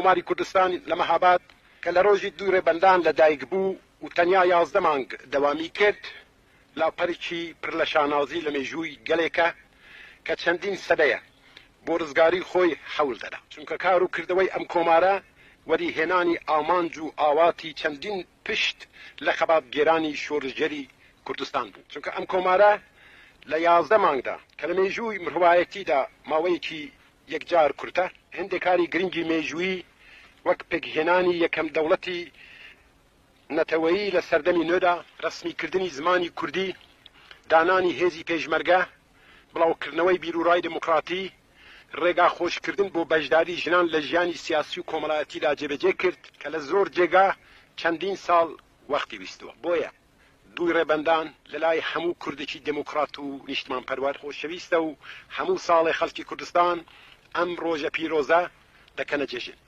کۆماری کوردستان لە مەهاباد کە لە ڕۆژی دووی ڕێبەندان لە دایک بوو و تەنیا 11 مانگ دەوامی کرد، لاپەرێکی پڕ لە شانازی لە مێژووی گەلێکە کە چەندین سەدەیە بۆ ڕزگاری خۆی حەول دەدا. چونکە کار و کردەوەی ئەم کۆمارە وەدیهێنانی ئامانج و ئاواتی چەندین پشت لە خەباتگێرانی شۆڕشگێری کوردستان بوو. چونکە ئەم کۆمارە لە 11 مانگدا کە لە مێژووی مرۆڤایەتیدا ماوەیەکی یەکجار کورتە، هێندێک کاری گرنگی مێژوویی وەک پێکهێنانی یەکەم دەوڵەتی نەتەوەیی لە سەردەمی نوێدا، ڕەسمیکردنی زمانی کوردی، دانانی هێزی پێشمەرگە، بڵاوکردنەوەی بیروڕای دێموکراتی، ڕێگا خۆشکردن بۆ بەشداری ژنان لە ژیانی سیاسی و کۆمەڵایەتیدا جێبەجێ کرد کە لە زۆر جێگا چەندین ساڵ وەختی ویستووە. بۆیە دووی ڕێبەندان لە لای هەموو کوردێکی دێموکرات و نیشتمانپەروەر خۆشەویستە و هەموو ساڵێ خەڵکی کوردستان ئەم ڕۆژە پیرۆزە دەکەنە جێژن.